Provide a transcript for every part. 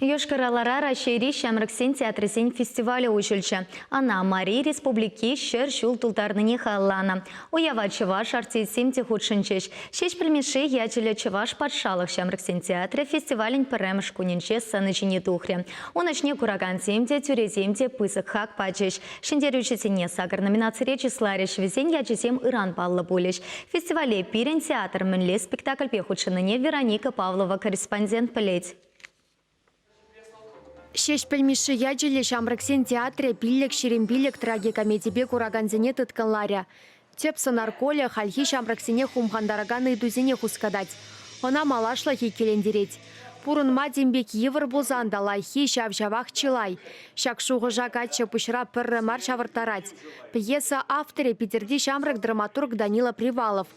Йошкар-Олара Раҫҫейри ҫамрӑксен театрӗсен фестивалӗ уҫӑлчӗ. Ӑна Мари Республики 100 ҫул тултарнине халалланӑ. Уява чӑваш артисчӗсем те хутшӑнчӗҫ. Ҫеҫпӗл Мишши ячӗллӗ Чӑваш патшалӑх ҫамрӑксен театрӗ фестивалӗн пӗрремӗш кунӗнче сцена ҫине тухрӗ. Ун ӗҫне куракансем те, тӳресем те пысӑк хак пачӗҫ. Ҫӗнтерӳҫӗсене сакӑр номинацире чысларӗҫ, вӗсен ячӗсем ыран паллӑ пулӗҫ. Фестивале пирӗн театр мӗнле спектакльпе хутшӑннине Вероника Павлова корреспондент пӗлет. Ҫеҫпӗл Мишши ячӗллӗ ҫамрӑксен театрӗ 525 трагикомедипе куракансене тыткӑнларӗ. Тӗп сӑнар Коля хальхи ҫамрӑксене хумхантаракан ыйтусене хускатать. Ӑна малашлӑх иккӗлентерет. Пурӑнма тем пек йывӑр пулсан та лайӑххи ҫав-ҫавах чылай. Ҫак шухӑша каччӑ пуҫра пӗрре мар ҫавӑрттарать. Пьеса авторӗ Питӗрти ҫамрӑк драматург Данила Привалов.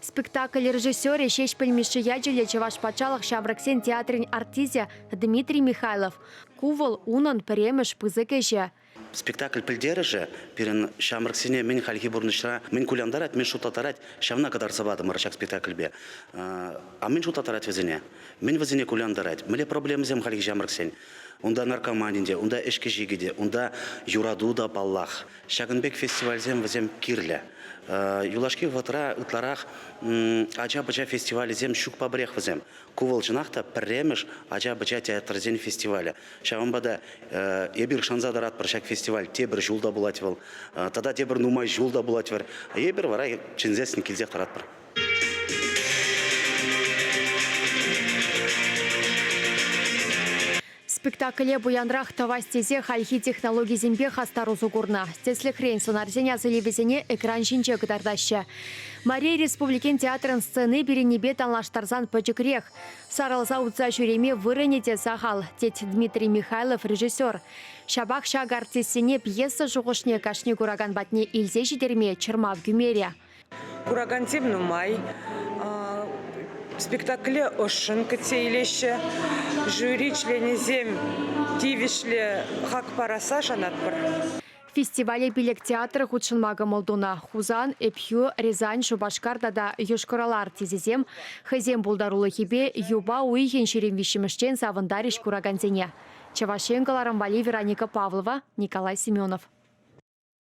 Спектакль режиссерӗ Ҫеҫпӗл Мишши ячӗллӗ Чӑваш патшалӑх ҫамрӑксен театрӗн артисчӗ Дмитрий Михайлов. Ку вӑл унӑн пӗрремӗш пысӑк ӗҫӗ. Спектакль пӗлтерӗшӗ пирӗн ҫамрӑксене мӗн хальхи пурнӑҫра мӗн кулянтарать, мӗн шутлаттарать, ҫавна кӑтартса патӑмӑр ҫак спектакльпе. А мӗн шутлаттарать вӗсене? Мӗн вӗсене кулянтарать? Мӗнле проблемӑсем хальхи ҫамрӑксен? Унта наркомани те, унта ӗҫкӗ-ҫикӗ те, унта юрату та паллах. Ҫакӑн пек фестивальсем вӗсем кирлӗ. Юлашки вӑхӑтра ытларах ача-пӑча фестивалӗсем ҫукпа пӗрех вӗсем. Ку вӑл чӑнах та пӗрремӗш ача-пӑча театрӗсен фестивалӗ. Ҫавӑнпа та эпир шанса тӑратпӑр ҫак фестиваль тепӗр ҫул та пулать вӑл, тата тепӗр нумай ҫул та пулать вӗр. Эпир вара чӗнсессӗн килсех тӑратпӑр. Спектакле пуянрах тӑвас тесе хальхи технологисемпе хастар усӑ курнӑ. Тӗслӗхрен, сӑнарсен асӑнӑвӗсене экран ҫинче кӑтартаҫҫӗ. Мари Республикин театрӑн сцени пирӗннипе танлаштарсан пӗчӗкрех. Сарӑлса утса ҫӳреме вырӑнӗ те сахал, тет Дмитрий Михайлов режиссер. Ҫапах ҫак артистсене пьеса шухӑшне кашни куракан патне илсе ҫитерме чӑрмав кӳмерӗ. Куракансем нумай. Спектакле ӑшшӑн кӗтсе илеҫҫӗ. Жюри членӗсем тивӗҫлӗ хак парасса шанатпӑр. Фестивале пилӗк театр хутшӑнма кӑмӑл тунӑ. Хусан, Ӗпхӳ, Рязань, Шупашкар тата Йошкар-Ола артисчӗсем хӑйсен пултарулӑхӗпе юпа уйӑхӗн 23-мӗшчен савӑнтарӗҫ куракансене. Чӑваш Ен кӑларӑм валли Вероника Павлова, Николай Семенов.